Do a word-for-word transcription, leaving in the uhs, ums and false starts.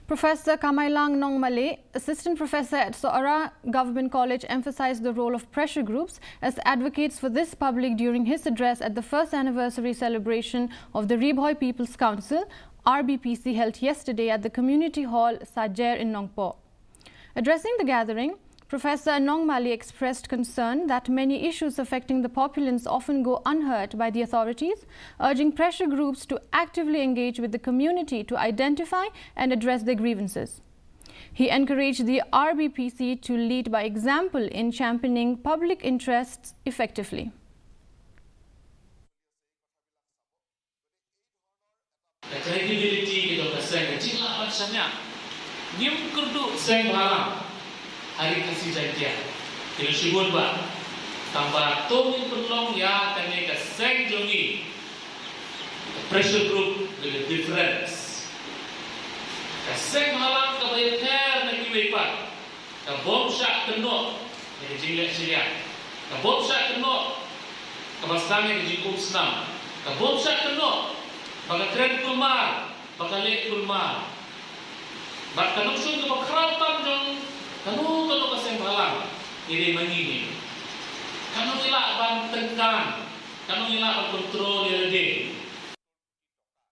Professor Kamailang Nongmale, Assistant Professor at Sohra Government College, emphasized the role of pressure groups as advocates for this public during his address at the first anniversary celebration of the Ri Bhoi People's Council, R B P C, held yesterday at the Community Hall, Sajer in Nongpoh. Addressing the gathering, Professor Nongmale expressed concern that many issues affecting the populace often go unheard by the authorities, urging pressure groups to actively engage with the community to identify and address their grievances. He encouraged the R B P C to lead by example in championing public interests effectively. Ka credibility ka jong ka seng ka jinglah ban shaniah. Ngim kyrduh seng bhalang ha ri Khasi Jaiñtia. Ki la shibun ba tang ba to ngin pynlong ïa kane ka seng jong ngi. Ka pressure group with a difference. Ka seng bhalang kaba ïapher na kiwei pat. Ka bym shah kynnoh ïa ka jingleh shiliang. Ka bym shah kynnoh kaba sdang ïa ka jingkum snam. Ka bym shah kynnoh ba ka kren kulmar, ba ka leh kulmar. Bad ka nongshun kaba khraw tam jong kano kano ka seng bhalang ïa dei ma ngi ne. Kano ngi lah ban tyngkang, kano ngi lah ban kontrol ïa lade.